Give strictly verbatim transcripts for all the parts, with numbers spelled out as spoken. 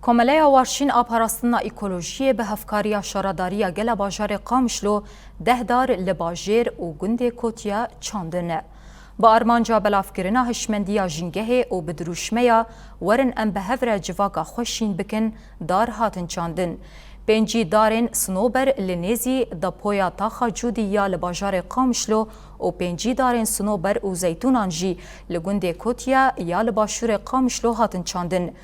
Komeleya Warşîn a Parastina Ekolojiyê bi hevkariya Şaredariya Gel a Bajarê Qamişlo deh dar li bajêr û gundê Kotiya çandin. Bi armanca belavkirina hişmendiya jîngehê û bi dirûşmeya Werin em bi hev re civaka xwe şîn bikin dar hatin çandin. Pêncî darên sinober li nêzî depoya Taxa Cûdî ya li bajarê Qamişlo û pêncî darên sinober û zeytûnan jî li gundê Kotiya ya li başûrê Qamişlo hatin çandin.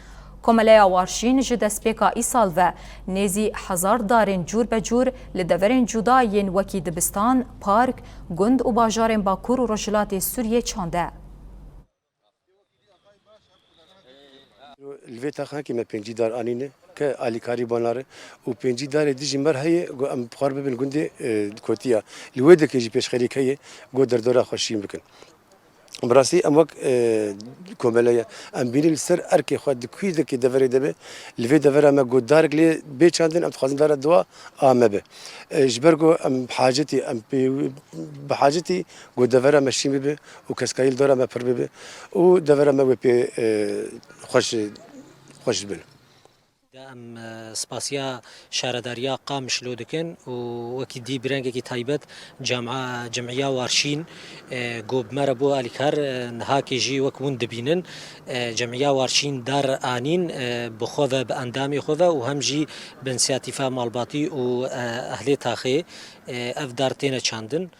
Komeleya Warşîn ji destpêka îsal ve nêzî hezar darên cûr be cûr li deverên cuda yên wekî dibistan, park, gund û bajarên Bakur û Rojhilatê Sûriyê çande. Li vê taxanekê me pêncî dar anîne ke alîkarî banare û pêncî darê dijî mer heye ku em bi xwe re bibin gundê, e, Kotiya. Li wê dekê jî pêşxerîk heye ku derdora xwe şîn bikin. Bi rastî em wek, e, komele ye. Em bînin li ser erkê xwe di kû dekê deverê de be, li vê devera me got darek lê bê çandin, em dixwazin dara dua a me be. E, ji ber ku em bi hacetî, em pê, bi hacetî got devera me şîn bibe û keskarî li dora me pir bibe û devera me wê pê, e, xweş, xweş bin. Em, e, spasiya Şaredariya Qamişlo dikin û wekî dî bi rengekî taybet cema-, cemiya Warşîn, e, ku bi me re bû alîkar, e, nihakê jî wek hûn dibînin, e, cemiya Warşîn dar anîn, e, bi xwe ve, bi endamê xwe ve û hem jî bi însiyatîfa malbatî û, e, ehlê taxê, e, ev dar têne çandin.